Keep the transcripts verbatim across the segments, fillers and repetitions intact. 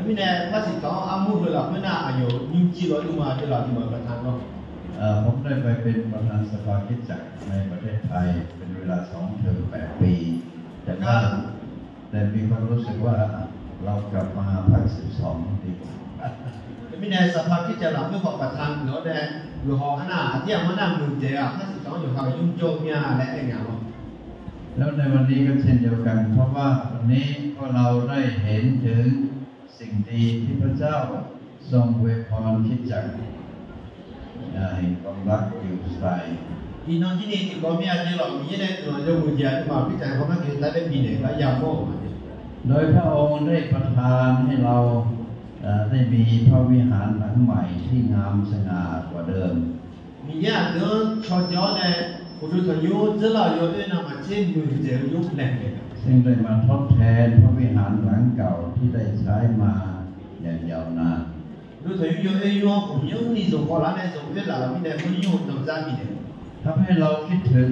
Mirnae ภาคสิบสอง armur heu lafkhoer nar aqyawf nymrjir lawr nymrma deuv laf dui ma ประธาน lawr. เอ่อ ผมได้ไปเป็นประธานสภาคริสตจักรในประเทศไทยเป็นเวลาสองเทอมแปดปี แต่ว่า แต่มีความรู้สึกว่าเรากลับมาภาคสิบสองดีกว่า Mirnae สภาคริสตจักร lafkhoer khawf ประธาน geuf-awr nae geuf haw-awr nar aqdir aqmar nar muiqdzaeq-aq ภาคสิบสอง yawqha-euq nymr jawr-eu mir-a laer aer nya lawr. แล้วในวันนี้ก็เช่นเดียวกัน เพราะว่าวันนี้พวกเราได้เห็นถึง สิ่งดีที่พระเจ้าทรงอวยพรคริสตจักร แห่งความรัก Gilgal Shrine. Iqnan jir ni tiqkawv mir-a jeq lawq Miqyaer nae guiqlanq yawmuiq jeq aqduimaf คริสตจักร ความรัก Gilgal Shrine ได้มีแด่พระเยซู โดยพระองค์ได้ประทานให้เราได้มีพระวิหารหลังใหม่ที่งามสง่ากว่าเดิม Miqyaer aqdui-anr caw ja-awr nae uqduq tanqnymr dzeurlar-euq yawoer navmaqtser muiqdzaeq-eu nymr laeqnaeq-a. ซึ่งได้มาทดแทนพระวิหารหลังเก่าที่ได้ใช้มาอย่างยาวนาน Uqduq tanqnymr yawoer nymr-anr khawf myanr ni zmq haw lar nae zmq oer laf-euq mirnae mawrnymr-eu danzar bifnaeq-a. ทำให้เราคิดถึง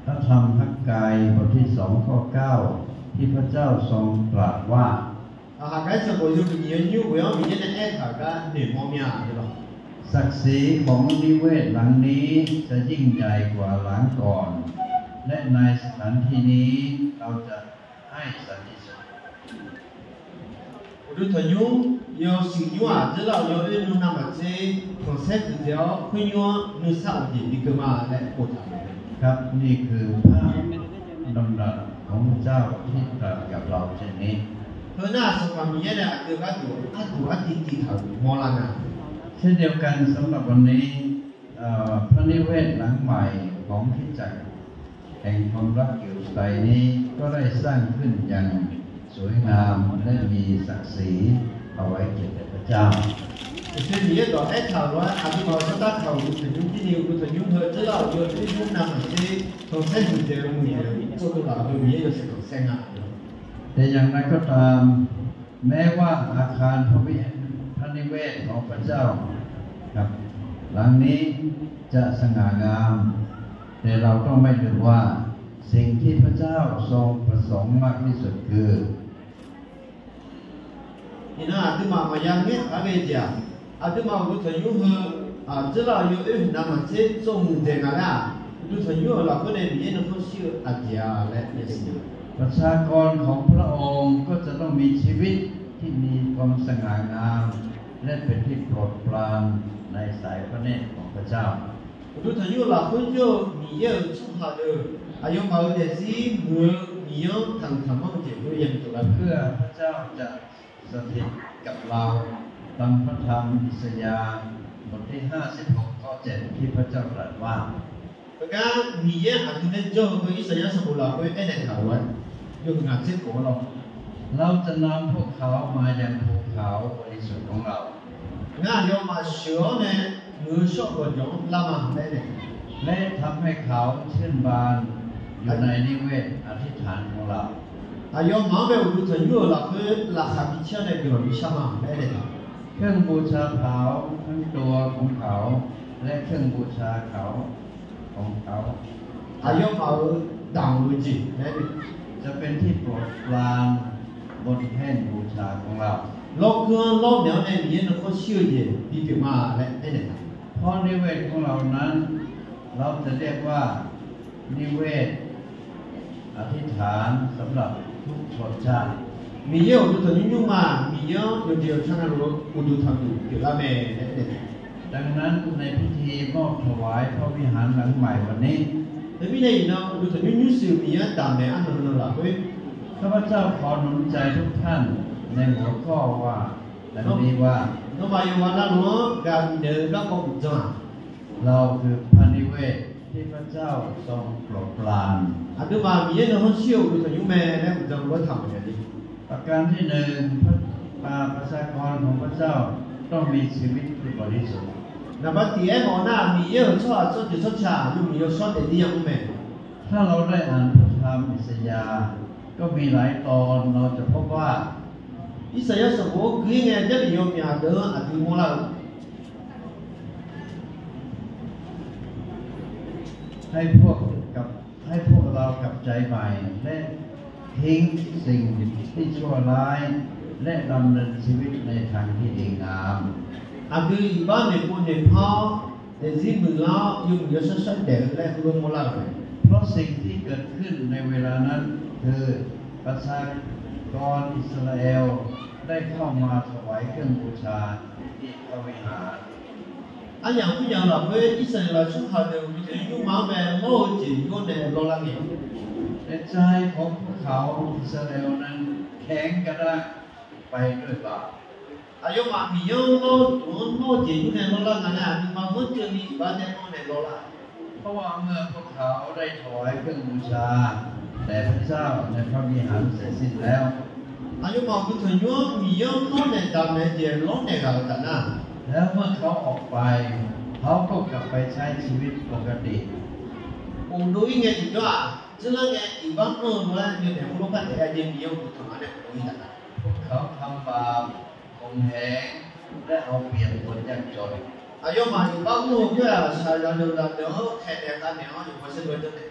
พระธรรมฮักกายบทที่สองข้อเก้าที่พระเจ้าทรงตรัสว่า Haqghaer sanqbof yawhuiq nyiq-eu nymr ghoe-anr Miqyaer nae aertaq-euq gar noeqmawr mir-a lawq. ศักดิ์ศรีของนิเวศหลังนี้จะยิ่งใหญ่กว่าหลังก่อน และในสถานที่นี้เราจะให้สันติสุข Uqduq tanqnymr yawshuif nymr-aq dzeurlar-euq yawoer nymr navmaqtser khanqsaer dzaeq-awr khoernymr-anr nuisar-euq jeq bikeuv ma laer boftaq-euq mae. ครับ นี่คือพระดำรัสของพระเจ้าที่ตรัสกับเราเช่นนี้ Heu nar-aq Sanqpaq Miqyaer nae aqdui gharduq arduq artiv tiv taq-euq mawrlar nga. เช่นเดียวกันสำหรับวันนี้ พระนิเวศหลังใหม่ของคริสตจักรแห่งความรัก Gilgal Shrine นี้ก็ได้สร้างขึ้นอย่างสวยงามและมีศักดิ์ศรีถวายเกียรติแด่พระเจ้า Uqshoe Miqyaer dawq aertaq-euq lof-aer aqduimaf-euq sar darkaq-euq uqduq tanqnymr jir ni uqduq tanqnymr heu dzeurlar-euq yawoer nymr navmaqtser khanqsaer huiqdzaeq-eu muiqdzaeq-eu tsovdov laf-eu heu Miqyaer yawshaef khanqsaer nga. แต่อย่างไรก็ตาม แม้ว่าอาคารพระวิหาร พระนิเวศของพระเจ้า ครับ หลังนี้จะสง่างาม แต่เราต้องไม่ลืมว่าสิ่งที่พระเจ้าทรงประสงค์มากที่สุดคือ Iqnan aqduimaf maqya ngaer paq-aer ghae jeq-aq, aqduimaf uqduq tanqnymr heu dzeurlar-euq yawoer navmaqtser tsov muiqdzaeq nga laer-aq, uqduq tanqnymr-euq lafkhoer nae Miqyaer nuikhanr shir-eu aqjeq-a laer aer-eu. ประชากรของพระองค์ก็จะต้องมีชีวิตที่มีความสง่างามและเป็นที่โปรดปรานในสายพระเนตรของพระเจ้า Uqduq tanqnymr-eu lafkhoer jawr-eu Miqyaer-euq tsawrhaq deuq aqyawfmaf-euq daefzir muiq-eu Miqyaer-anr taqhuiq taqmanr-eu jeq-anr yamq tov lar เพื่อพระเจ้าจะสถิตกับเรา ตามพระธรรมอิสยาห์บทที่ห้าสิบหกข้อเจ็ดที่พระเจ้าตรัสว่า Heugar Miqyaer aqdui nae jawr-eu heu Irsaqyar sanqbof lafkhoer aernaeq taq-euq lof-aer, yawhuiq ngaq tser khof-anr lawr, เราจะนำพวกเขามายังภูเขาบริสุทธิ์ของเรา Ngar aqyawfmaf sheuq-awr nae muiq-eu shawr gawqjawq-anr lar ma laer aernaeq taq-euq. และทำให้เขาชื่นบานอยู่ในนิเวศอธิษฐานของเรา Aqyawfmaf-anr bae uqduq tanqnymr-euq lafkhoer laqkhaq bi caer-awr nae guiqlanq bishar ma laer aernaeq taq-euq. เครื่องบูชาเขาทั้งตัวของเขาและเครื่องบูชาเขาของเขา Aqyawfmaf-euq damq-eu jeq laer จะเป็นที่โปรดปรานบนแท่นบูชาของเรา Lawrkeuv-anr lawrnaeq-awr nae Miqyaer nuikhanr shir-eu jeq bipyeuf ma laer aernaeq taq-euq. เพราะนิเวศของเรานั้น เราจะเรียกว่านิเวศอธิษฐานสำหรับทุกชนชาติ Miqyaer uqduq tanqnymr nymrma-aq Miqyaer-anr yawqjeq yawqtsanr navluf uqduq tanqduq pyeuflar mae laer aernaeq taq-euq. ดังนั้นในพิธีมอบถวายพระวิหารหลังใหม่วันนี้ Teumirnae iqnan uqduq tanqnymr nymrshuif Miqyaer-anr damq maeq arnan nan lafkhoer, ข้าพเจ้าขอหนุนใจทุกท่านในหัวข้อว่า ดังนี้ว่า Nawmaf yawqghaq navluf-anr ghaq bifnaeq-eu garkawv uqdzan-aq, เราคือพระนิเวศที่พระเจ้าทรงโปรดปราน Aqduimaf Miqyaer nuikhanr shir-eu uqduq tanqnymr mae laer uqdzan lof-aer taq mawf nya jeq. ประการที่หนึ่ง ประชากรของพระเจ้าต้องมีชีวิตที่บริสุทธิ์ Naqba tiq aermawf nar-aq Miqyaer-euq tsawrhaq tsawrjeuq tsawrca yawmuiq yawshawr daefzir yamr mae. ถ้าเราได้อ่านพระธรรมอิสยาห์ก็มีหลายตอนเราจะพบว่า Irsaqyar sanqbof-anr gui-ir ngae Jarlif yawmyaq deuq-anr aqdui mawrlar-eu ให้พวกกับ ให้พวกเรากลับใจใหม่และทิ้งสิ่งที่ชั่วร้าย และดำเนินชีวิตในทางที่ดีงาม Aqdui iqbax noeqpov noeqpar-awr, daefzir muiqlar-awr, yawmuiq yawshawr shawr daef-eu laer heulof mawrlar-euq mae. เพราะสิ่งที่เกิดขึ้นในเวลานั้นคือประชากรอิสราเอลได้เข้ามาถวายเครื่องบูชาที่พระวิหาร Aryamq khoer yamq lafkhoer Irsaqleqlav tsawrhaq deuq-euq guiqlanq nymrma-anr bae lawr-eu jeq yur-awr nae lawrlar ngae. และใจของพวกเขาอิสราเอลนั้นแข็งกระด้าง ไปด้วยบาป Aqyawfmaf Miqyaer-anr lawr-eu duq-anr lawr-eu jeq yur nae lawrlar nga laer, aqduimaf-anr keuvni iqbax nae mawr nae lawrlar-a. เพราะว่าเมื่อพวกเขาได้ถวายเครื่องบูชาแด่พระเจ้าในพระวิหารเสร็จสิ้นแล้ว Aqyawfmaf-euq guiqlanq nymr-anr Miqyaer-anr lawrnaeq damqnaeq-eu jeq lawrnaeq ghaq-euq taf nar, แล้วเมื่อเขาออกไปเขาก็กลับไปใช้ชีวิตปกติ Uqdov-ir ngae tiqjawr-aq, dzeurlar ngae iqbax anr-eu lof-aer yawdaef heulof-aer taef-aer jeq Miqyaer-euq guiqlanq-anr nae uqdov-ir taf nar, พวกเขาทำบาป ข่มเหง และเอาเปรียบคนยากจน Aqyawfmaf iqbax mr-eu khoer-aq, shaqzanq deuq zaqdeuq-anr khaeqnaeq khavnaeq-awr yawqghaq saerdov-aer janrnaeq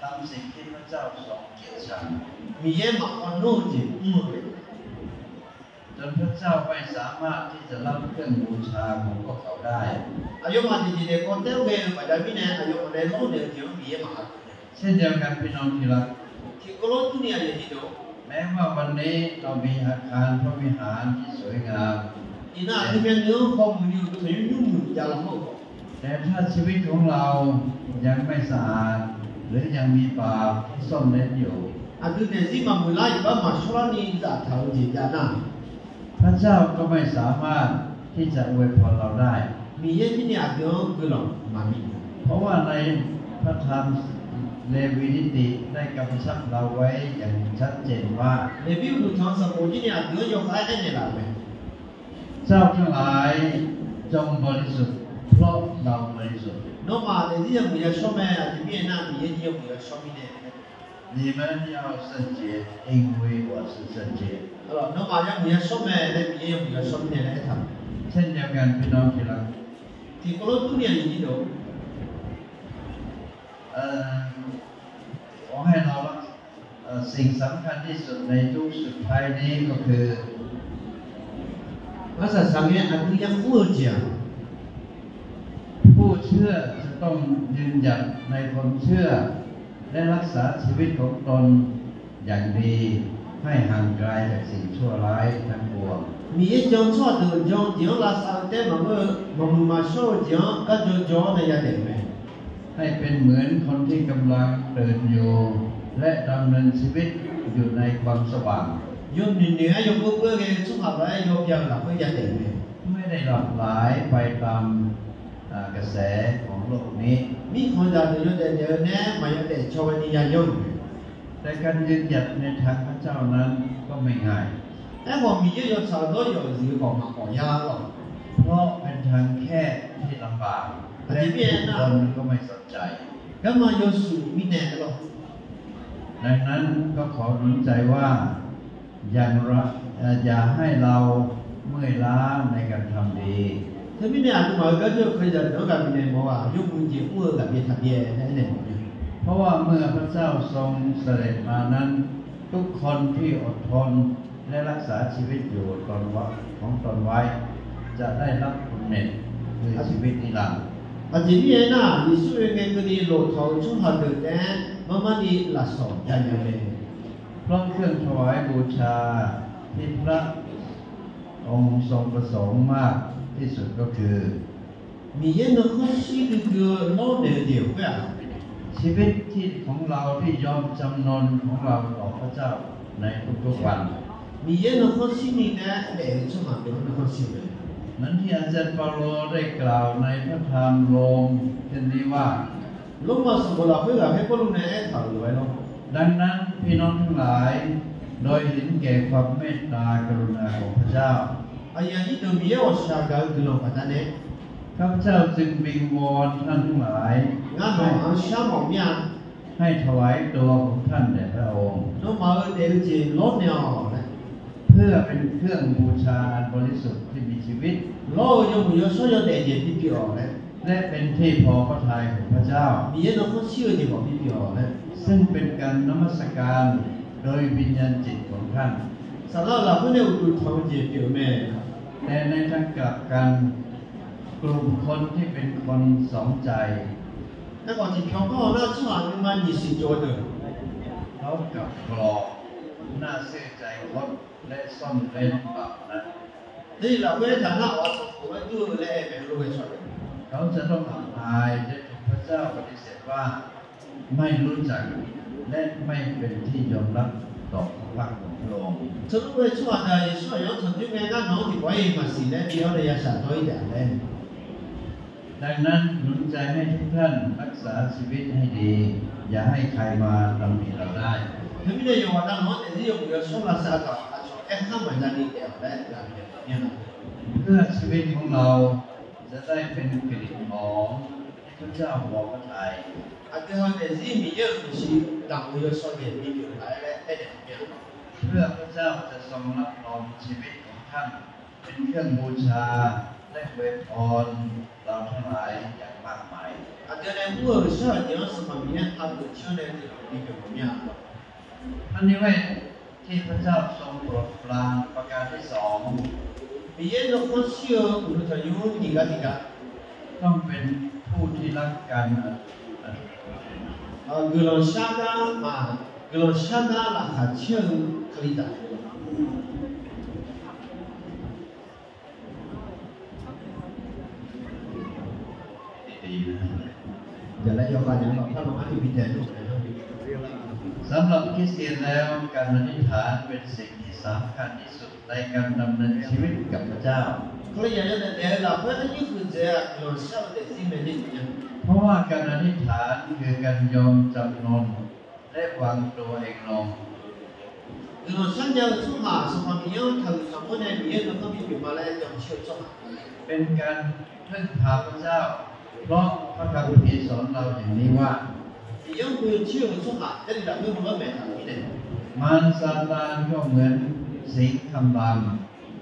ทำสิ่งที่พระเจ้าทรงเกลียดชัง Miqyaer maqkhawf nmr-eu jeq mr-eu mae. จนพระเจ้าไม่สามารถที่จะรับเครื่องบูชาของพวกเขาได้ Aqyawfmaf tiqjeq daef kawv taer-aer ghae-eu baqda mirnae, aqyawfmaf nae lawrnaeq-eu jeq-anr Miqyaer maqha taq-a. เช่นเดียวกันพี่น้องที่รัก Tiqkawv lawr durni aqyuif aqnyir deuq-or, แม้ว่าวันนี้เรามีอาคารพระวิหารที่สวยงาม Iqnan aqdui myavnuiv-anr hawmuiq ni-euq guiqlanq nymr nymrmuiq javlanr-eu khawf, แต่ถ้าชีวิตของเรายังไม่สะอาด หรือยังมีบาปที่ซ่อนเร้นอยู่ Aqdui daefzir maqmuiqlar iqbax maqshawrlarni zaftaq-eu jeq jav nar, พระเจ้าก็ไม่สามารถที่จะอวยพรเราได้ Miqyaer mirnae aqdui-anr guiqlanq maqbi เพราะว่าในพระธรรมเลวีนิติได้กำชับเราไว้อย่างชัดเจนว่า Leqbir uqduq tanq-anr sanqbof jir ni aqdui-anr yawkhav-aer aernaeq laf-euq mae. เจ้าทั้งหลายจงบริสุทธิ์เพราะเราบริสุทธิ์ Nawmaf daefzir yawmuiq yashawr mae. Aqjeq mirnae aernar, Miqyaer jir yawmuiq yashawr mirnae. 你们要圣洁，因为我是圣洁。 Nawmaf yawmuiq yashawr mae laer Miqyaer yawmuiq yashawr mirnae laer aertaq-euq mae. เช่นเดียวกันพี่น้องที่รัก Tiqkawv lawr durni aqyuif aqnyir deuq-or, เอ่อ ขอให้เรารัก เอ่อ สิ่งสำคัญที่สุดในยุคสุดท้ายนี้ก็คือ Arsaq saqngae aqdui yamr-eu jeq-aq, ผู้เชื่อจะต้องยืนหยัดในความเชื่อ และรักษาชีวิตของตนอย่างดี ให้ห่างไกลจากสิ่งชั่วร้ายทั้งปวง Miqyaer jan-eu tsawrhaq deuq jan-eu jeq-anr lavsav-eu taef maqngeur-eu, maqmuiq maqshawr-eu jeq-anr garjaw jaw-awr nae yadaef-euq mae. ให้เป็นเหมือนคนที่กำลังตื่นอยู่ และดำเนินชีวิตอยู่ในความสว่าง Yawnoeqnoeq-aer yawkeuv keuv-aer ghae-eu tsawrhaq lof-aer yawbya-eu lafkhoer yadaef-euq mae. ไม่ได้หลับไหลไปตาม อ่า กระแสของโลกนี้ Mirkhanq zaqdeuq yawdaef daef-eu nae maqya daef caw ghaeni yayanr-euq mae. แต่การยืนหยัดในทางพระเจ้านั้นก็ไม่ง่าย Aerkhawf Miqyaer yawtsaq-eu dawr yawf zif-eu khawf maqkhawf yar lawq. เพราะเป็นทางแคบที่ลำบาก Aqjeq mirnae aernar, และทุกคนก็ไม่สนใจ garma yawshuif mirnae aer lawq. ดังนั้นก็ขอหนุนใจว่า อย่างไร เอ่อ อย่าให้เราเมื่อยล้าในการทำดี Teumirnae aqduimaf-euq garjawr-eu kalizaq deuq-anr ghaq bifnaeq mawf-aq, yawmuiq jeq mr-eu ghaq byaev taq byaev nae aernaeq mawf-eu mae. เพราะว่าเมื่อพระเจ้าทรงเสด็จมานั้น ทุกคนที่อดทนและรักษาชีวิตอยู่ตนไว้ ของตนไว้ จะได้รับผลเหน็จ คือชีวิตนิรันดร์ Aqjeq mirnae aernar, Yeqsur oe ngae keuvni lof tawq-eu tsawrhaq deuq taef-aer marmarni lafsawq jav nya mae. เพราะเครื่องถวายบูชาที่พระองค์ทรงประสงค์มากที่สุดก็คือ Miqyaer nuikhanr shir duidui-eu lawrnaeq-eu jeq khoer-aq, ชีวิตที่ของเราที่ยอมจำนนของเราต่อพระเจ้าในทุกๆวัน Miqyaer nuikhanr shirni taef-aer daef-eu tsawrhaq deuq-anr nuikhanr shir-eu mae. เหมือนที่อาจารย์เปาโลได้กล่าวในพระธรรมโรมเช่นนี้ว่า Lormav sanqbof lafkhoer ghaqkhaer Pawrluv nae aertaq-euq lof-aer lawr. ดังนั้นพี่น้องทั้งหลาย โดยเห็นแก่ความเมตตากรุณาของพระเจ้า Aqyuif aqnyir deuq, Miqyaer ghawqshaq gaq-eu guiqlanq baqdanae, ข้าพเจ้าจึงวิงวอนท่านทั้งหลาย Ngar nawmaf-anr sharmawf mir-a, ให้ถวายตัวของท่านแด่พระองค์ Nawmaf-euq daef-eu jeq lawrnaeq-awq laer, เพื่อเป็นเครื่องบูชาอันบริสุทธิ์ที่มีชีวิต Lawr-eu yawmuiq yawshawr yawdaef jeq bipyeuf-awq laer, และเป็นที่พอพระทัยของพระเจ้า Miqyaer nuikhanr shir-eu jeq khawf bipyeuf-awq laer, ซึ่งเป็นการนมัสการโดยวิญญาณจิตของท่าน Saqlaq-eu lafkhoer nae uqduq tanq-eu jeq pyeuf-eu mae. แต่ในทางกลับกัน กลุ่มคนที่เป็นคนสองใจ Aerkhawf tiqpyawq par-awr nar, tsawrhaq nuima nyiq siq jov-eu deuq, เขากลับกรอกหน้าซื่อใจคดและซ่อนเร้นบาปนั้น Teujeq lafkhoer aertaq nar, aqcawq khof-aer dur-eu laer aer mae, lof-aer sawr-eu. เขาจะต้องอับอายและถูกพระเจ้าปฏิเสธว่า ไม่รู้จักและไม่เป็นที่ยอมรับต่อพระพักตร์ของพระองค์ Teulof-aer tsawrhaq deuq-aq, Yeqsur aqyawf-anr tanqnymr ngae ngar nawq-anr tiqpawf-aer maqsiq laer bi-awr nae ya shaq dawr-ir taef-a laer. ดังนั้นหนุนใจให้ทุกท่านรักษาชีวิตให้ดี อย่าให้ใครมาตำหนิเราได้ Teumirnae yawqghaq navluf-anr daefzir yawmuiq yawshawr lavsav taq-awq, aqcawq aerkhar maqza ni daef-awq laer ghaq bif-eu maqngeur-a. เพื่อชีวิตของเรา จะได้เป็นกลิ่นหอมที่พระเจ้าพอพระทัย Aqdui-aq daefzir Miqyaer-euq maeqshi damq-eu yawshawr jeq bipyeuf-eu laer aer-eu mae. เพื่อพระเจ้าจะทรงรับรองชีวิตของท่านเป็นเครื่องบูชาและอวยพรเราทั้งหลายอย่างมากมาย Aqdui nae mr-euq shar-euq jeq-anr Sanqpaq Miqyaer hageuf shir-awr nae deuq bipyeuf-eu maqngeur-a. พระนิเวศที่พระเจ้าทรงโปรดปรานประการที่สอง Miqyaer nuikhanr shir-eu uqduq tanqnymr nyiq gar tiq gar ต้องเป็นผู้ที่รักกัน Guiqlanq shar gar maq, guiqlanq shar gar laqkhaq caer-eu Kalizaq. Jaqlaer yawkhav nya-anr par-anr tiqbi tae-eu สำหรับคริสเตียนแล้ว การอธิษฐานเป็นสิ่งที่สำคัญที่สุดในการดำเนินชีวิตกับพระเจ้า Kalizaq yawdaef daef-eu lafkhoer arnyir huiqdzaeq-aq guiqlanq shar-eu daefzir mae nar-a. เพราะว่าการอธิษฐานคือการยอมจำนนและวางตัวเองลง Guiqlanq shar nya-eu tsawrhaq Sanqpaq Miqyaer-anr taqhuiq taqmawr nae Miqyaer nuikhanr bipyeuf ma laer jan caer-eu tsawrhaq เป็นการพึ่งพาพระเจ้า เพราะพระคัมภีร์สอนเราอย่างนี้ว่า Miqyaer-anr ghoe caer-eu tsawrhaq Jarlif lafkhoer heulof-aer maeq taq-euq mirnae, มารซาตานก็เหมือนสิงคำราม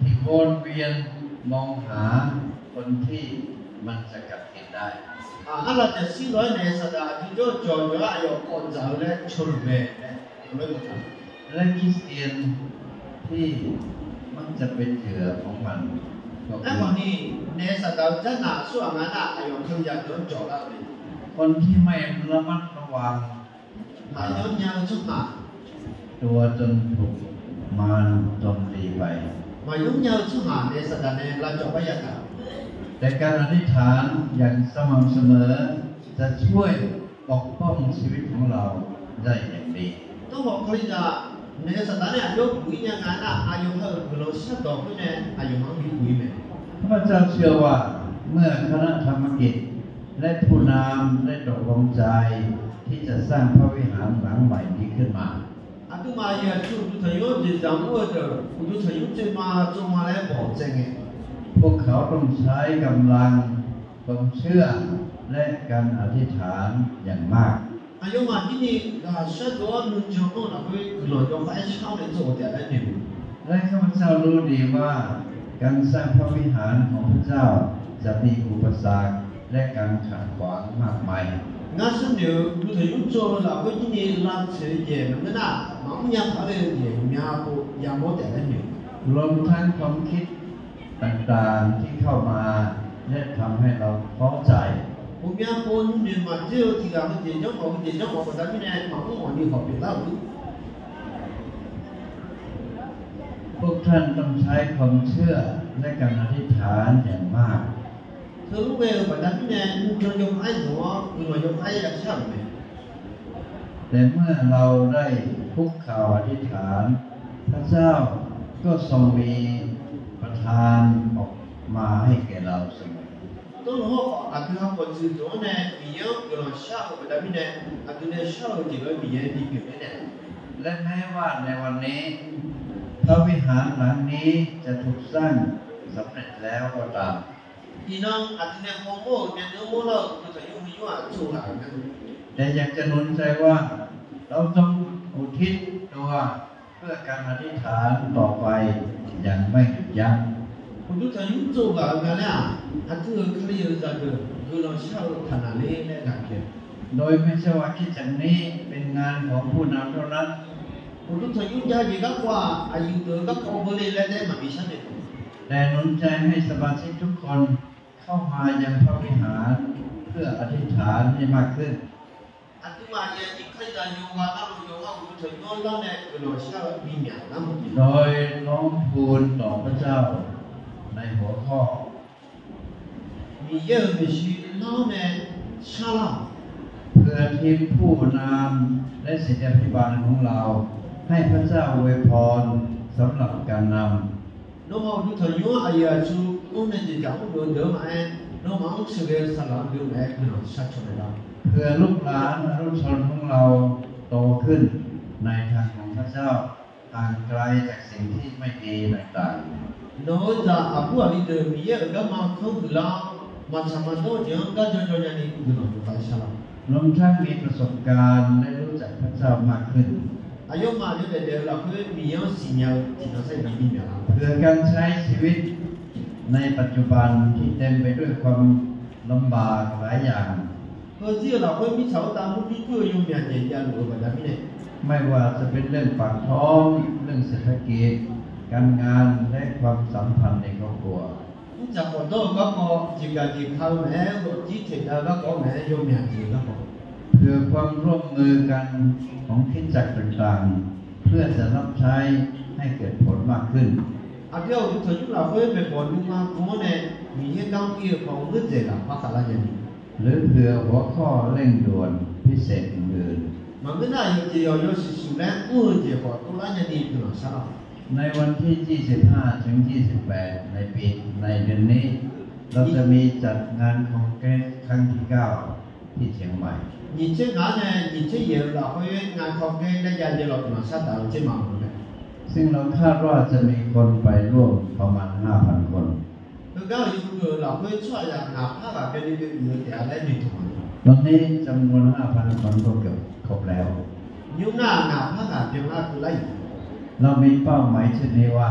ที่วนเวียนมองหาคนที่มันจะกัดกินได้ Arlaf jaqshir lof-aer naeq-eu Saqdaq aqdui jawr jawq yawqha aqyawf kawv dzaq-eu laer cawluf mae laer heulof-aer boftaq-a. และคริสเตียนที่มักจะเป็นเหยื่อของมัน Aerkhawf ni, naeq-eu Saqdaq-eu janrnaq aqsurghaq nga nar, aqyawf Kalizaq deuq-anr jawq lar-eu mae. คนที่ไม่ระมัดระวัง Maqyanr nya-eu tsawrhaq, ตัวจนถูกมารโจมตีไป Maqyanr nya-eu tsawrhaq naeq-eu Saqdaq nae lavcawv bar yataq-euq mae. แต่การอธิษฐานอย่างสม่ำเสมอจะช่วยปกป้องชีวิตของเราได้อย่างดี Tawrkhawf Kalizaq naeq-eu Saqdaq nae aqjox buq-ir nya nga nar, aqyawf ha-euq guiqlanq shardawq khoer nae aqyawf-anr bi buq-ir mae. ข้าพเจ้าเชื่อว่าเมื่อคณะธรรมกิจและผู้นำได้ตกลงใจที่จะสร้างพระวิหารหลังใหม่นี้ขึ้นมา Aqduimaf aqyuif aqtsu uqduq tanqnymr-anr jeqzaq mr-eu deuq uqduq tanqnymr tsoeqma tsovma laer bawq tsaev ngae, พวกเขาต้องใช้กำลังความเชื่อและการอธิษฐานอย่างมาก Aqyawfmaf jirni ghaqshar dov-awr nuijan-anr lafkhoer guiqlanq yawkhav-aer shar-awr nae tsov-eu taef laer noeq-eu. และข้าพเจ้ารู้ดีว่าการสร้างพระวิหารของพระเจ้าจะมีอุปสรรคและการขัดขวางมากมาย Ngar sharnoeq-eu uqduq tanqnymr tsov-eu lafkhoer jirni lavtsoeq-eu jeq maqngeur nar, maqmr nya paq-aer ghae-eu jeq ghawqmya pov yamawr taef laer noeq-eu. รวมทั้งความคิดต่างๆที่เข้ามาและทำให้เราท้อใจ Ghawqmya pov nuinoeq maqdzoer-eu tiq ghaq heujeq janr mawf heujeq janr mawf baqda mirnae maqmr ghawqni hawq pyeuflar-euq พวกท่านต้องใช้ความเชื่อและการอธิษฐานอย่างมาก Teulof ghae-eu baqda mirnae nuijan yawkhav-aer zanq-awr guiqlanq yawkhav-aer yashar-euq mae. แต่เมื่อเราได้คุกเข่าอธิษฐาน พระเจ้าก็ทรงมีประทานออกมาให้แก่เราเสมอ Tawrluf hawrkhawf aqdui-anr khawf dzoeqdov-anr nae Miqyaer-anr guiqlanq shar-eu baqda mirnae, aqdui nae shar-eu jeq lof-aer Miqyaer bipyeuf-aer naeq และแม้ว่าในวันนี้ พระวิหารหลังนี้จะถูกสร้างสำเร็จแล้วก็ตาม Iqnan aqdui nae hawmawr-euq myavnuiv mawrlar-eu uqduq tanqnymr heu nymr-aq tsov ghaq-euq mae. แต่อยากจะหนุนใจว่าเราจงอุทิศตัวเพื่อการอธิษฐานต่อไปอย่างไม่หยุดยั้ง Uqduq tanqnymr tsov ghaq-euq nga laer-aq, aqdui-euq Kali-euq zaqdeuq guiqlanq shar-eu taqnaq ler laer ghaq pyeuf. โดยไม่ใช่ว่าคริสตจักรนี้เป็นงานของผู้นำเท่านั้น Uqduq tanqnymr jav jeq garkawv-aq, aqyuif deuq-eu garkawv keuvle laer taef-aer maqbi sharnoeq. แต่หนุนใจให้สมาชิกทุกคนเข้ามายังพระวิหาร เพื่ออธิษฐานให้มากขึ้น Aqduimaf aqyuif aqnyir Kalizaq yawqghaq navluf yawqha uqduq tanqnymr-anr lar nae guiqlanq shar-eu bimyaq lar ma. โดยร้องทูลต่อพระเจ้า ในหัวข้อ Miqyaer-euq maeqshi lar-awr nae shar lar-awq. เพื่อทีมผู้นำและศิษยาภิบาลของเรา ให้พระเจ้าอวยพรสำหรับการนำ Nawmaf uqduq tanqnymr-anr aqyuif aqtsu mr nae jeqjaq mr deuq-eu deuq-anr maqaer, nawmaf-anr sheuqghae-eu saqlaq-eu deuq maqaer guiqlanq shar caw naeq lar. เพื่อลูกหลานอนุชนของเราโตขึ้นในทางของพระเจ้า ห่างไกลจากสิ่งที่ไม่ดีต่างๆ Nawq-eu zaq aqbur aqli deuq Miqyaer-euq garma kanr huiqlar-awr, maqtsaq maqdawr-eu jeq-anr gar jawjaw nyani guiqlanq yawkhav shar lar. รวมทั้งมีประสบการณ์และรู้จักพระเจ้ามากขึ้น Aqyawfmaf yawdaef daef-eu lafkhoer Miqyaer-anr siqnya-eu tiqnan sar-iq navbi myaq lar. เพื่อการใช้ชีวิตในปัจจุบันที่เต็มไปด้วยความลำบากหลายอย่าง Heuzir-euq lafkhoer mirtsaq khoertav mur bir kur-eu yawmyaq jeq javluf-eu baqda mirnae, ไม่ว่าจะเป็นเรื่องปากท้อง เรื่องเศรษฐกิจ การงาน และความสัมพันธ์ในครอบครัว Mrdzaq khawf dawr-eu garkawv, jeqgaq jeqka-eu maqaer, ghawqjir taeqdav-eu garkawv maqaer, yawmyaq jeq-eu garkawv เพื่อความร่วมมือกันของคริสตจักรต่างๆ เพื่อจะรับใช้ให้เกิดผลมากขึ้น Aqdui-aq uqduq tanqnymr lafkhoer maeqbawq nuima gu-anr nae, Miqyaer gar mr-ir-eu khawf ngeur dzaeq ghaq par khavlar nyani, หรือเผื่อหัวข้อเร่งด่วนพิเศษอื่นๆ Maqngeur nar-aq yawqjeq yawq yawshuif shuif laer mr-eu jeq khawf dovlar nyani guiqlanq shar lar-awq. ในวันที่ยี่สิบห้าถึงยี่สิบแปด ในปี ในเดือนนี้ เราจะมีจัดงานคองเกรสครั้งที่เก้า ที่เชียงใหม่ Nyiq tser ngaq-anr nae nyiq tser yaeq-eu lafkhoer งานคองเกรส nae javle lawq guiqlanq shar daq-eu tser maqmuiq-eu mae. ซึ่งเราคาดว่าจะมีคนไปร่วมประมาณห้าพันคน Heugar-euq yawmuiq-euq lafkhoer tsawrhaqzaq ngaq par ghaq byanni byanni-eu taef-a laer noeqtmq-a. ตอนนี้จำนวนห้าพันคนก็เกือบครบแล้ว Nymr nar-aq ngaq par ghaq byanlar keuvlar-iq. เรามีเป้าหมายเช่นนี้ว่า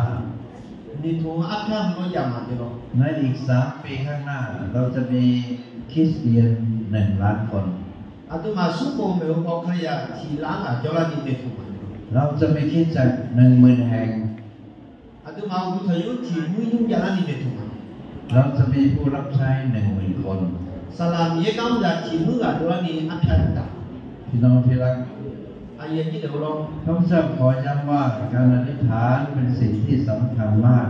Noeqtmq-eu arpyar heulof-aer jav maqjae lawr. ในอีกสามปีข้างหน้า เราจะมีคริสเตียนหนึ่งล้านคน Aqduimaf smrkhof maeq-eu paw Kalizaq tiq lar ghaq jawrlarni noeqtmq-a. เราจะมีคริสตจักรหนึ่งหมื่นแห่ง Aqduimaf uqduq tanqnymr tiq muir nymr javlarni noeqtmq-a. เราจะมีผู้รับใช้หนึ่งหมื่นคน Saqlaq Miqyaer gar mr zaq tiq muir ghaq dovlarni arpyar taf. พี่น้องที่รัก Aqyuif aqnyir deuq-eu lawr. ข้าพเจ้าขอย้ำว่าการอธิษฐานเป็นสิ่งที่สำคัญมาก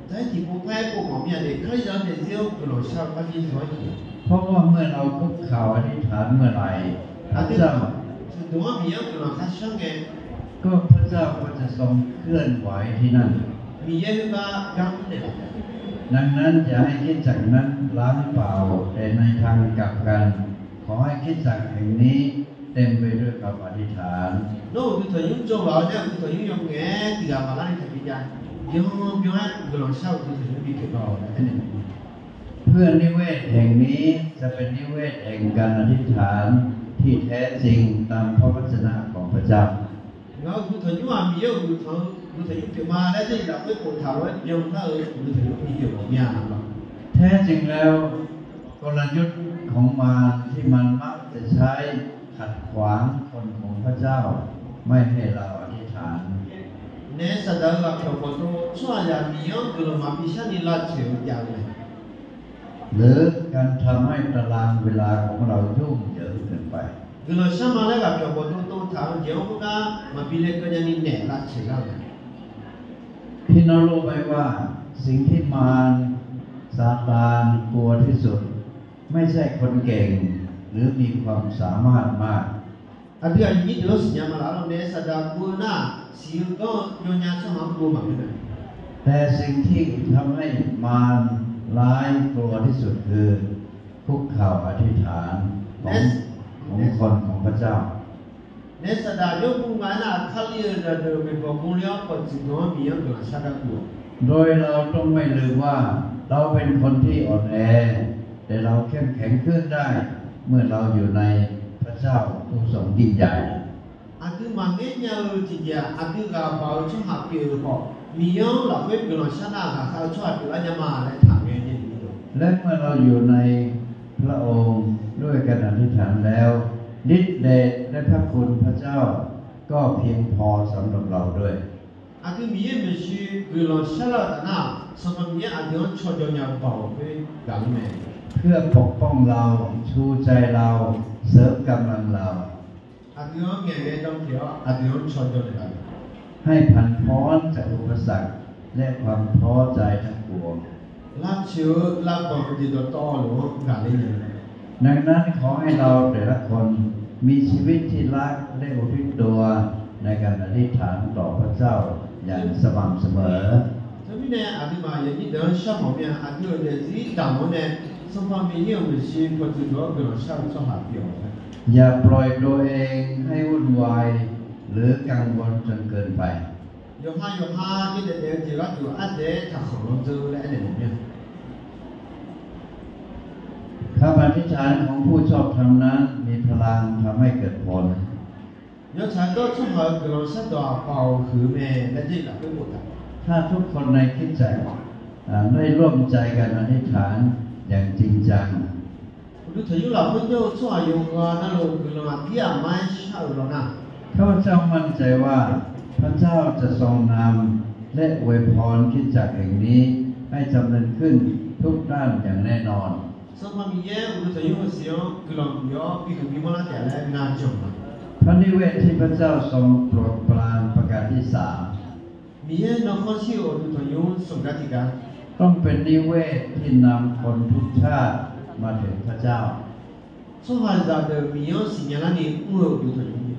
Taef-aer tiqpov par-aer pov mawf mir-a de, Kalizaq-anr nae zir-anr guiqlanq shar-eu par jir zmq-anr tiq. เพราะว่าเมื่อเราคุกเข่าอธิษฐานเมื่อไหร่ พระเจ้า Aqdui-aq, tiqdmq-anr Miqyaer-anr guiqlanq khar shar ngae, ก็พระเจ้าก็จะทรงเคลื่อนไหวที่นั่น Miqyaer heugar gar mr naeq-a. ดังนั้นอย่าให้คริสตจักรนั้นล้างเปล่า แต่ในทางกลับกัน ขอให้คริสตจักรแห่งนี้เต็มไปด้วยคำอธิษฐาน Nawr uqduq tanqnymr jawr ghaq-awr nae uqduq tanqnymr yawmuiq ngae tiq ghaq maqlar ni taqbi jav. Byanbyan-aer guiqlanq shar-eu uqduq tanqnymr bi pyeuf-awq laer aernaeq-a. เพื่อนิเวศแห่งนี้จะเป็นนิเวศแห่งการอธิษฐานที่แท้จริงตามพระวจนะของพระเจ้า Ngaq-euq uqduq tanqnymr-aq Miqyaer-euq uqduq tanqnymr pyeuf ma laer Jarlif lafkhoer boftaq lof-aer byanlar-eu uqduq tanqnymr bi pyeuf mawf mir-a lawr. แท้จริงแล้ว กลยุทธ์ของมารที่มันมักจะใช้ขัดขวางคนของพระเจ้าไม่ให้เราอธิษฐาน Naef saqdaq-eu ghaqpyawq khawf dov tsawrhaqzaq Miqyaer-anr guiqlanq maqbi sharni lavtsoeq-eu jav-eu mae. หรือการทำให้ตารางเวลาของเรายุ่งเหยิงเกินไป Guiqlanq shar ma laer ghaqpyawq khawf dov dovtaq-eu jeq-anr khoergar maqbi laekeuv nyani naeq lavtsoeq lar-eu mae. พี่น้องรู้ไหมว่าสิ่งที่มารซาตานกลัวที่สุด ไม่ใช่คนเก่ง หรือมีความสามารถมาก Aqdui aqyuif aqnyir deuq-anr siqnya ma laf-awr nae saqdaq guv-eu nar-aq siq-eu ganr-eu yawnya tsawrhaq-anr guv-eu maqngeur mae. แต่สิ่งที่ทำให้มารร้ายกลัวที่สุดคือคุกเข่าอธิษฐานของของคนของพระเจ้า Naef saqdaq yawr guv nga aernar-aq Kali-euq zaqdeuq-euq maeqbawq guv le-awr khawf tiqdmq-anr Miqyaer-anr guiqlanq shar gar guv-awq. โดยเราต้องไม่ลืมว่าเราเป็นคนที่อ่อนแอ แต่เราเข้มแข็งขึ้นได้ เมื่อเราอยู่ในพระเจ้าผู้ทรงยิ่งใหญ่ Aqdui maqngaer nya-eu tiqjeq-aq aqdui ghaq baq-eu tsawrhaq pyeuf-euq khawf Miqyaer-anr lafkhoer guiqlanq shar nar-aq ghaqkhav-eu tsawrhaq pyeuflar nya ma laer taqngae nae และเมื่อเราอยู่ในพระองค์ด้วยการอธิษฐานแล้ว ฤทธิ์เดชและพระคุณพระเจ้า ก็เพียงพอสำหรับเราด้วย Aqdui Miqyaer-euq maeqshi guiqlanq sharlar-euq taf nar, Sanqpaq Miqyaer aqdui-anr caw jaw nya-eu baoq khoer gaq-eu mae. เพื่อปกป้องเรา ชูใจเรา เสริมกำลังเรา Aqdui-anr ngaeqghae dan pyeuf-awr aqdui-anr caw jaw naeqlaf-euq ให้ผ่านพ้นจากอุปสรรค และความท้อใจทั้งปวง Lavtsoeq-eu lavbanq-eu jeq dawqtawvluf-anr ghaqler nya-eu mae. ดังนั้นขอให้เราแต่ละคนมีชีวิตที่รักและอุทิศตัวในการอธิษฐานต่อพระเจ้าอย่างสม่ำเสมอ Teumirnae aqduimaf yawnyir deuq-anr sharmawf mir-a, aqdui-euq daefzir daqmawf-anr nae Sanqpaq Miqyaer-euq maeqshi pawdzuif deuq-anr guiqlanq shar-eu tsawrhaq pyeuf-awq. อย่าปล่อยตัวเองให้วุ่นวายหรือกังวลจนเกินไป Yawqha yawqha yawdaef daef-eu jeq gharduq ardaef-aer taqkhanq lanr dzeur laer aernaeq mawf mir-a. คำอธิษฐานของผู้ชอบธรรมนั้นมีพลังทำให้เกิดผล Yawtsaq dawr tsawrhaq-euq guiqlanq shardawq-aq baoq huiq-eu mae laer dzer lafkhoer boftaq. ถ้าทุกคนในคริสตจักรได้ร่วมใจกันอธิษฐานอย่างจริงจัง Uqduq tanqnymr lafkhoer jawr-eu tsawrhaq yawqghaq navluf guiqlanq aqdir aqmar-aer shar-euq law nar, ข้าพเจ้ามั่นใจว่าพระเจ้าจะทรงนำและอวยพรคริสตจักรแห่งนี้ให้จำเริญขึ้นทุกด้านอย่างแน่นอน Sanqpaq Miqyaer uqduq tanqnymr-eu siq-anr guiqlanq bif-awr bihuiq bimanr lar taef laer ngar jan-euq ma. พระนิเวศที่พระเจ้าทรงโปรดปรานประการที่สาม Miqyaer nawkhanr shir-euq uqduq tanqnymr sanqgar tiqgar ต้องเป็นนิเวศที่นำคนทุกชาติมาถึงพระเจ้า Tsawrhaqzaq deuq Miqyaer-anr siqnya larni mr-eu uqduq tanqnymr mae.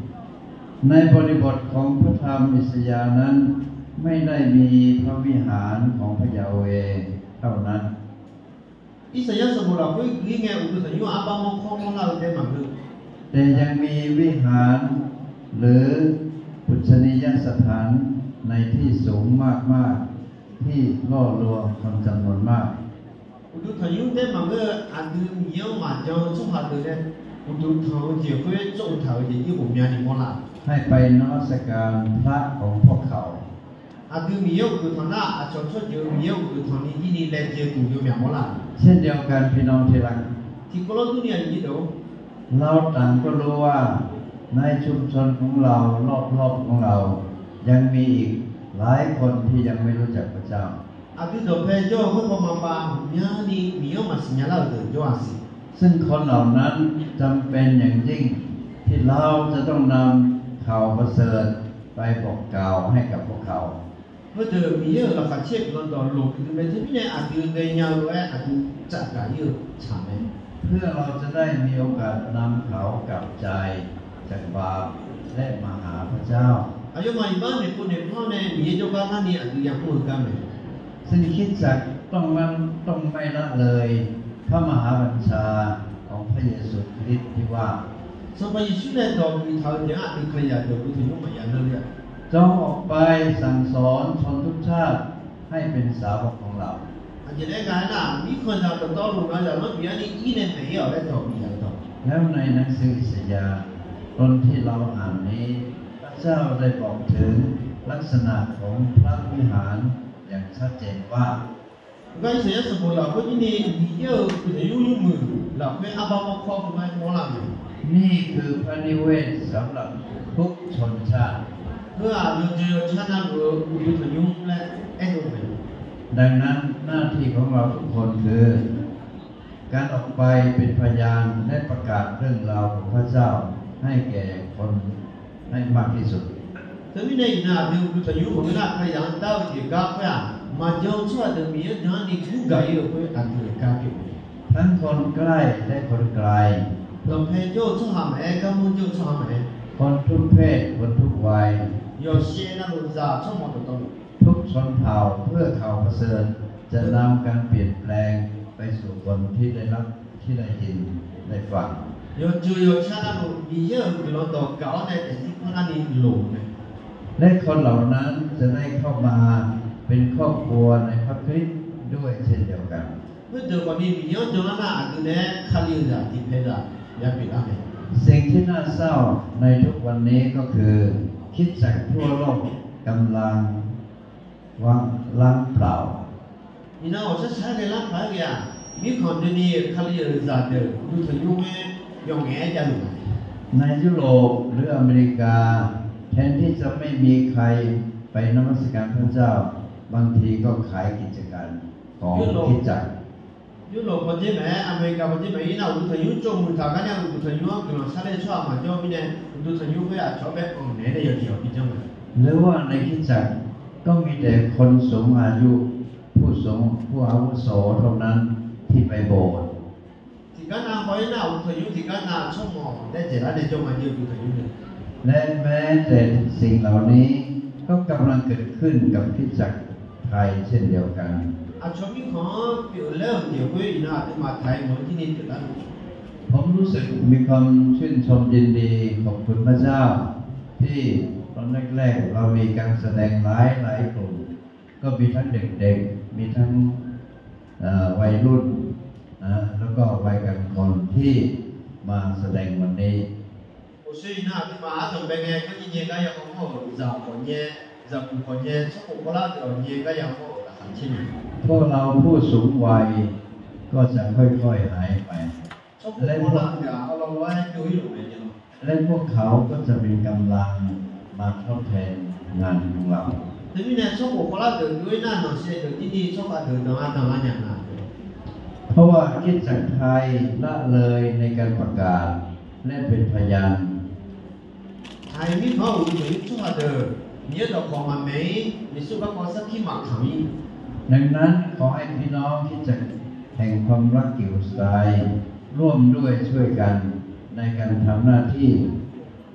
ในบริบทของพระธรรมอิสยาห์นั้นไม่ได้มีพระวิหารของพระยาห์เวห์เท่านั้น Irsaqyar sanqbof lafkhoer guir ngae uqduq tanqnymr-aq arbar mawrkawr mawrlar-eu taef maqngeur. แต่ยังมีวิหารหรือปูชนียสถานในที่สูงมากๆ ที่ล่อลวงคนจำนวนมาก Uqduq tanqnymr taef maqngeur-eu aqdui Miqyaer-anr maqjan-eu tsawrhaq deuq nae uqduq tanq-eu jeq khoer tsawruq taq-eu jeq irkhof myavni mawrlar-euq ให้ไปนมัสการพระของพวกเขา Aqdui Miqyaer uqduq tanq nar aqcawq tsawrjeuq-eu Miqyaer uqduq tanqni jirni laejae-eu duq yawmyaq mawrlar-euq. เช่นเดียวกันพี่น้องที่รัก Tiqkawv lawr durni aqyuif nyir deuq-or, เราต่างก็รู้ว่าในชุมชนของเรา รอบๆ ของเรา ยังมีอีกหลายคนที่ยังไม่รู้จักพระเจ้า Aqdui dawqpae jawr-eu khoerpaw maqpav ghawqmyani Miqyaer-anr maqsiqnya lar-euq deuq jawr-a siq. ซึ่งคนเหล่านั้นจำเป็นอย่างยิ่งที่เราจะต้องนำข่าวประเสริฐไปบอกกล่าวให้กับพวกเขา Khoerdeuq Miqyaer-euq laqkhaq caer-eu guiqlanq dawqloq pyeuf-eu mae. Teumirnae aqdui ghaenya-eu lof-aer aqdui tsafgaq ir-eu tsaq mae. เพื่อเราจะได้มีโอกาสนำเขากลับใจจากบาปและมาหาพระเจ้า Aqyawfmaf iqbax noeqpov noeqpar-awr nae Miqyaer jawrgar narni aqdui yamr-eu gar mae. ซึ่งคริสตจักรต้องไม่ต้องไม่ละเลยพระมหาบัญชาของพระเยซูคริสต์ที่ว่า Sanqpaq Yeqsur nae dawq bif taq-eu jeq-anr aqdui Kalizaq deuq uqduq tanqnymr maqya nar ler-a. จงออกไปสั่งสอนชนทุกชาติให้เป็นสาวกของพระเจ้า Aqjeq laer nga aernar, mirkhanqzaq dawqtawvluf ngaq zaqlanr bif-awr ni ir nae maeq-ir-awq laer dawq bif-eu dawq. แล้วในหนังสืออิสยาห์ตอนที่เราอ่านนี้ พระเจ้าได้บอกถึงลักษณะของพระวิหารอย่างชัดเจนว่า Gar Irsaqyar sanqbof lafkhoer jirni Miqyaer-euq uqduq tanqnymr nymrmuiq lafkhoer arbar mawrkawr-eu gar mawrlar-euq mae. นี่คือพระนิเวศสำหรับทุกชนชาติ Heu-aq yawqjeq yawqcar navluf-eu uqduq tanqnymr laer aerdov mae. ดังนั้นหน้าที่ของเราทุกคนคือการออกไปเป็นพยานและประกาศเรื่องราวของพระเจ้าให้แก่คนให้มากที่สุด Teumirnae iqnan aqdui uqduq tanqnymr maqngeur nar, Kalizaq-anr dar-eu jeq gar khoer-aq, maqjan-eu tsawrhaq deuq Miqyaer-anr jan-anr ni gurgaq ir-eu khoer aqdui-euq gar pyeuf-eu mae. ทั้งคนใกล้และคนไกล Dawqpae jawr-eu tsawrhaq maqaer, garmanr jawr-eu tsawrhaq maqaer, คนทุกเพศ คนทุกวัย Yawqshaev navluf zaq tsawrmawq dawqtawvluf, ทุกชนเผ่า เพื่อข่าวประเสริฐจะนำการเปลี่ยนแปลงไปสู่คนที่ได้รับ ที่ได้ยินได้ฟัง Yawqjeq yawqcar navluf Miqyaer-euq guiqlanq dawq gaq-awr nae daefzir par narni loq-eu mae. และคนเหล่านั้นจะได้เข้ามาเป็นครอบครัวในพระคริสต์ด้วยเช่นเดียวกัน Khoerdeuq khawfni Miqyaer-anr janlar nar aqdui nae Kalizaq tiqpaeq zaq ya pyeuflar mae. สิ่งที่น่าเศร้าในทุกวันนี้ก็คือคริสตจักรทั่วโลกกำลังว่าง ว่างเปล่า Iqnan ghawqshaq shaq-aer ghae lar paq-aer ghae-aq, mirkhanq doeni Kalizaq deuq uqduq tanqnymr-aer yawf ngaef-aer javluf-a. ในยุโรปหรืออเมริกา แทนที่จะไม่มีใครไปนมัสการพระเจ้า บางทีก็ขายกิจการของคริสตจักร Yurlof pawdzer mae-aer, America pawdzer mae-aer, nar uqduq tanqnymr tsov muiq taq gar nae uqduq tanqnymr-anr guiqlanq sharler-eu tsawrhaq maqjawr-eu mirnae, uqduq tanqnymr khoer-aq cawq-awr bae anq naeq-aer nae yawjeq-awq bi janr mae. หรือว่าในคริสตจักรก็มีแต่คนสูงอายุ ผู้สูง ผู้อาวุโสเท่านั้นที่ไปโบสถ์ Tiqgar nav haw-ir nar uqduq tanqnymr tiqgar nav tsawrmawq daer dzaeqlar nae jawr ma jir-eu uqduq tanqnymr mae. และแม้แต่สิ่งเหล่านี้ก็กำลังเกิดขึ้นกับคริสตจักรไทยเช่นเดียวกัน Aqcawq mirkhanq-anr pyeuflar-euq jeq khoer iqnan aqduimaf taq-aer mawq-eu jir ni pyeuflar-eu. ผมรู้สึกมีความชื่นชมยินดีขอบคุณพระเจ้า ที่ตอนแรกๆ เรามีการแสดงหลายๆ กลุ่ม ก็มีทั้งเด็กๆ มีทั้ง เอ่อ วัยรุ่น นะ แล้วก็วัยกลางคนที่มาแสดงวันนี้ Uqshoe iqnan aqduimaf ardanq bae ngae garnyae nyae gar ya mawr-euq zaq khawf nyae, zaqguq khawf nyae, tsawrkhof kawvlar deuq-awq nyae gar ya mawr-euq laqkhaq caer mae. พวกเราผู้สูงวัยก็จะค่อยๆ หายไป Tsawrkhof kawvlar deuq-aq arlawr lof-aer byov-ir luf mae-a. และพวกเขาก็จะเป็นกำลังมาทดแทนงานของเรา Teumirnae tsawrkhof kawvlar deuq byov-ir nar nanqshaev deuq jir ni tsawrkhav deuq danqlar danqlar nya nga. เพราะว่าคริสตจักรไทยละเลยในการประกาศและเป็นพยาน Aqyawf mirkhanq-anr uqduq tanqnymr tsawrhaq deuq Miqyaer dawqkawq maqmaeq-ir, Yeqsur garkawv sarkir maqkamq-ir. ดังนั้นขอให้พี่น้องคริสตจักรแห่งความรักกิ๋วสาย ร่วมด้วยช่วยกันในการทำหน้าที่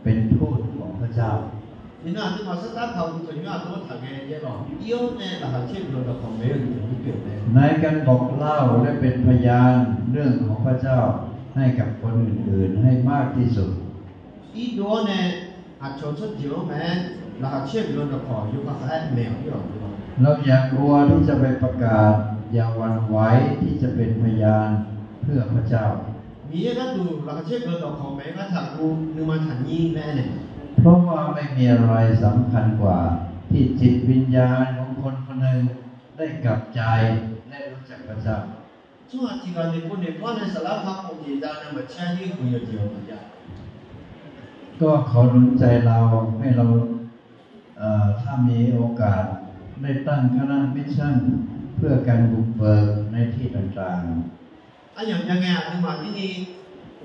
เป็นทูตของพระเจ้า Iqnan aqduimaf sar tar taq uqduq tanqnymr aqdawr taq ngae yaer lawq, ir-awr nae laqkhaq caer guiqlanq dawqkawq maeq-eu uqduq tanqnymr pyeuf mae. ในการบอกเล่าและเป็นพยานเรื่องของพระเจ้าให้กับคนอื่นๆ ให้มากที่สุด Irdov-awr nae aqcawq tsawrjeuq-anr mae-aer laqkhaq caer guiqlanq dawqkawq yawkhav khav-aer maeq-awq ir-awq. เราอย่ากลัวที่จะไปประกาศ อย่าหวั่นไหวที่จะเป็นพยานเพื่อพระเจ้า Miqyaer gharduq laqkhaq caer guiqlanq dawqkawq maeq-aer gar taqguv nuima taqnyir laer aernaeq. เพราะว่าไม่มีอะไรสำคัญกว่าที่จิตวิญญาณของคนคนหนึ่งได้กลับใจและรู้จักพระเจ้า Tsawrhaq tiq ghaq noeqpov noeqpar nae saflar kakhof jeq za nae maqcaer-ir-eu yawqjeq-awq maqjav. ก็ขอหนุนใจเราให้เรา เอ่อ ถ้ามีโอกาสได้ตั้งคณะมิชชั่นเพื่อการบุกเบิกในที่ต่างๆ Aryamq jav ngae aqduimaf jir ni,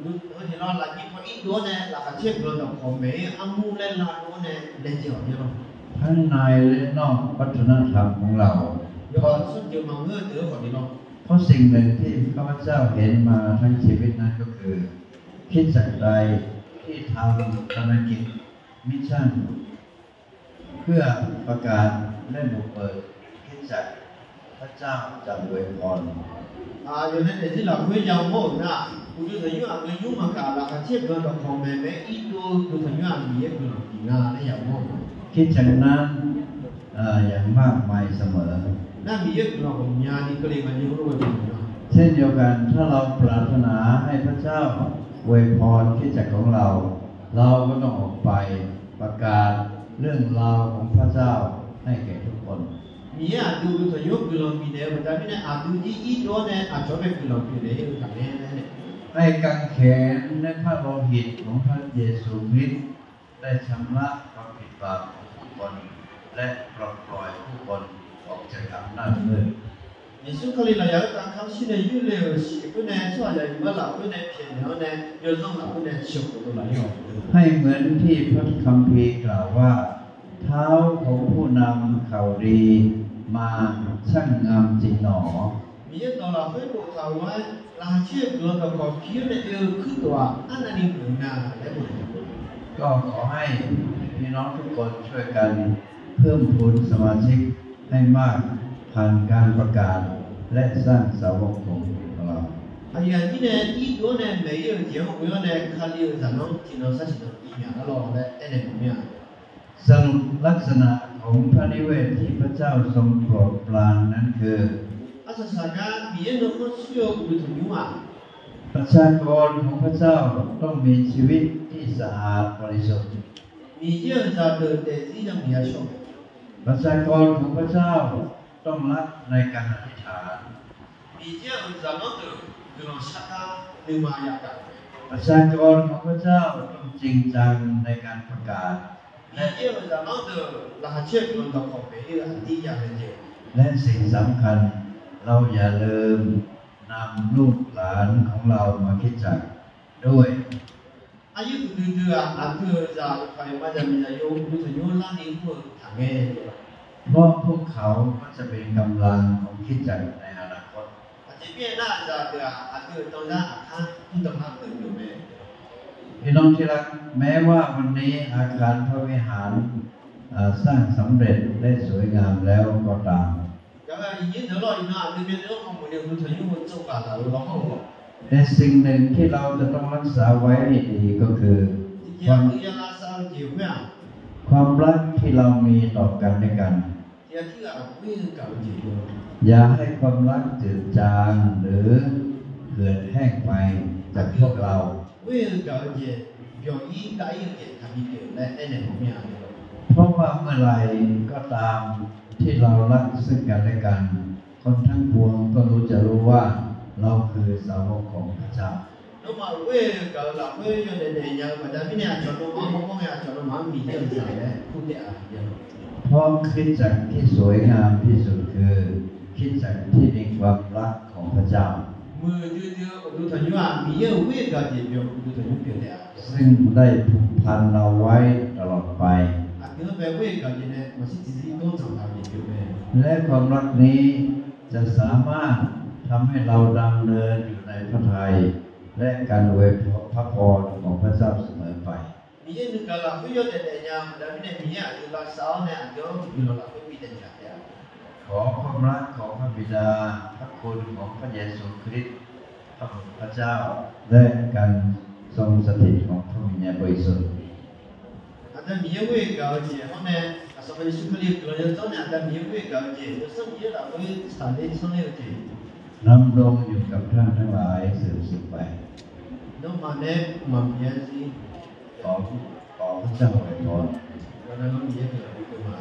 heu tiq lawr lafjir paw irdov-awr nae laqkhaq caer guiqlanq dawqkawq maeq-ir armur laer lavdov-awr nae laejae-awq yaer lawq. ทั้งในและนอกวัฒนธรรมของเรา Yawqha tsawrjeuq maqngeur-eu deuq-anr khawf ni lawr. เพราะสิ่งหนึ่งที่ข้าพเจ้าเห็นมาทั้งชีวิตนั้นก็คือ คริสตจักรใดที่ทำภารกิจ mission เพื่อประกาศและบุกเบิกคริสตจักร พระเจ้าจะอวยพร Aqyawf nae daefzir lafkhoer yamawr-euq nar, uqduq tanqnymr aqgeu nymr maqkaq laqkhaq caer guiqlanq dawqkawq maeq-aer irdov-eu uqduq tanqnymr-aq Miqyaer guiqlanq bif nga laer yamawr-euq mae. คิดเช่นนั้น เอ่อ อย่างมากมายเสมอ Nar Miqyaer guiqlanq ghawqmyani keuvle nga jeq heulof-aer bif nga. เช่นเดียวกัน ถ้าเราปรารถนาให้พระเจ้าอวยพรคริสตจักรของเรา เราก็ต้องออกไปประกาศเรื่องราวของพระเจ้าให้แก่ทุกคน Miqyaer aqdui uqduq tanqnymr guiqlanq bifnaeq-eu baqda mirnae aqdui jir irdov-awr nae aqcawq-anr bae guiqlanq bifnaeq-eu taqngae laer aernaeq. ให้กางเขนและพระโลหิตของพระเยซูคริสต์ได้ชำระความผิดบาปของผู้คน และปลดปล่อยผู้คนออกจากอำนาจมืด Yeqsur Kali lafyaq-anr tavkar shir nae yurle-euq shiq khoer nae tsawrhaqzaq iqbax lafkhoer nae pyaeqnaeq-awr nae yawzanr lafkhoer nae ciqkhof dov laf-ir-awq. ให้เหมือนที่พระคัมภีร์กล่าวว่า เท้าของผู้นำข่าวดีมาชั่งงามจริงหนอ Miqyaer dawq lafkhoer boftaq-euq-aer laqkhaq caer-eu guiqlanq dawqkawq pir-awr nae oe-eu kuirtof-aq arnavni muiq nga laer boftaq-euq. ก็ขอให้พี่น้องทุกคนช่วยกันเพิ่มพูนสมาชิกให้มาก ผ่านการประกาศและสร้างสาวกของเรา Aqyuif aqnyir nae irdov-awr nae maeq-ir-euq jeq-anr ghoe-awr nae Kali-euq zaqlanr tiqnan sar tiqnan bif nya-a lawr laer aernaeq mawf mir-a. สรุปลักษณะของพระนิเวศที่พระเจ้าทรงโปรดปรานนั้นคือ Arsaq saqgar Miqyaer nuikhanr shir-eu uqduq tanqnymr-aq, ประชากรของพระเจ้าต้องมีชีวิตที่สะอาดบริสุทธิ์ Miqyaer-euq zaqdeuq daefzir yamawq yashawr mae. ประชากรของพระเจ้าต้องรักในการอธิษฐาน Miqyaer-euq zaqlanr deuq guiqlanq sharkar nuima yagaq-euq mae. ประชากรของพระเจ้าต้องจริงจังในการประกาศ และสิ่งสำคัญ เราอย่าลืมนำลูกหลานของเรามาคริสตจักรด้วย Aqyuif uqduq duidui-aq, aqdui-euq zaq-euq paq-iq ma zaq miqzaq yo uqduq tanqnymr larni mr-eu taqngae. เพราะพวกเขาก็จะเป็นกำลังของคริสตจักรในอนาคต Aqjeq mirnae nar, zaqdeuq-aq, aqdui-euq danzar aqkar mr danlar-eu deuq pyeuf mae. พี่น้องที่รัก แม้ว่าวันนี้อาคารพระวิหาร อ่า สร้างสำเร็จและสวยงามแล้วก็ตาม Gaq-eu iqnyir deuq lawr, iqnan aqdui myavnuiv-anr hawmuiq ni uqduq tanqnymr heu tsov ghaq laf-eu lawr hawr-eu แต่สิ่งหนึ่งที่เราจะต้องรักษาไว้ให้ดีก็คือ Tiqjeq-aq, aqdui ya lavsav-eu jeq khoer-aq, ความรักที่เรามีต่อกันและกัน tiqghaq tirghaq ghoer-eu gaq-eu jeq pyeuf-eu. อย่าให้ความรักจืดจางหรือเหือดแห้งไปจากพวกเรา Ghoer-eu gaq-eu jeq byawq-ir dav-ir-eu jeq taqbi pyeuf laer aernaeq mawf mir-a. เพราะว่าเมื่อไหร่ก็ตามที่เรารักซึ่งกันและกัน คนทั้งปวงก็รู้ จะรู้ว่าเราคือสาวกของพระเจ้า Nawmaf ghoer-eu gaq-eu lafkhoer yawdaef daef nya-eu baqda mirnae, aqcawq nawmaf-anr mawrmawr ngae, aqcawq nawmaf-anr Miqyaer-euq zaq laer kurtaef-a. เพราะคริสตจักรที่สวยงามที่สุดคือคริสตจักรที่มีความรักของพระเจ้า Muiqdui dui-eu uqduq tanqnymr-aq, Miqyaer-euq ghoer-eu gaq jeq byawq uqduq tanqnymr pyeuf taef-a. ซึ่งได้ผูกพันเราไว้ตลอดไป Aqdui-anr bae ghoer-eu gaq jeq nae maqshir tiqzir dawr dzanq taq-eu jeq pyeuf mae. และความรักนี้จะสามารถทำให้เราดำเนินอยู่ในพระทัย และการอวยพระพรของพระเจ้าเสมอไป Miqyaer nuigaq lafkhoer yawdaef daef nya-eu baqda mirnae, Miqyaer aqdui lavsav-awr nae aqdui-anr guiqlanq lafkhoer bifnaeq nya taef-a. ขอความรักของพระบิดา พระคุณของพระเยซูคริสต์ พระบุตรพระเจ้า และการทรงสถิตของพระวิญญาณบริสุทธิ์ Aqda Miqyaer ghoer-eu gaq-eu jeq hawr nae, aqsanqpaq Yeqsur Kali-euq guiqlanq yawdzanr nae, Aqda Miqyaer ghoer-eu gaq-eu jeq, yawsanr Miqyaer lafkhoer tsaqler sanrler-eu jeq, ดำรงอยู่กับท่านทั้งหลายสืบสืบไป Nawmaf nae maqbyav zir ขอขอพระเจ้าอวยพร Aqda Miqyaer guiqlanq bipyeuf ma.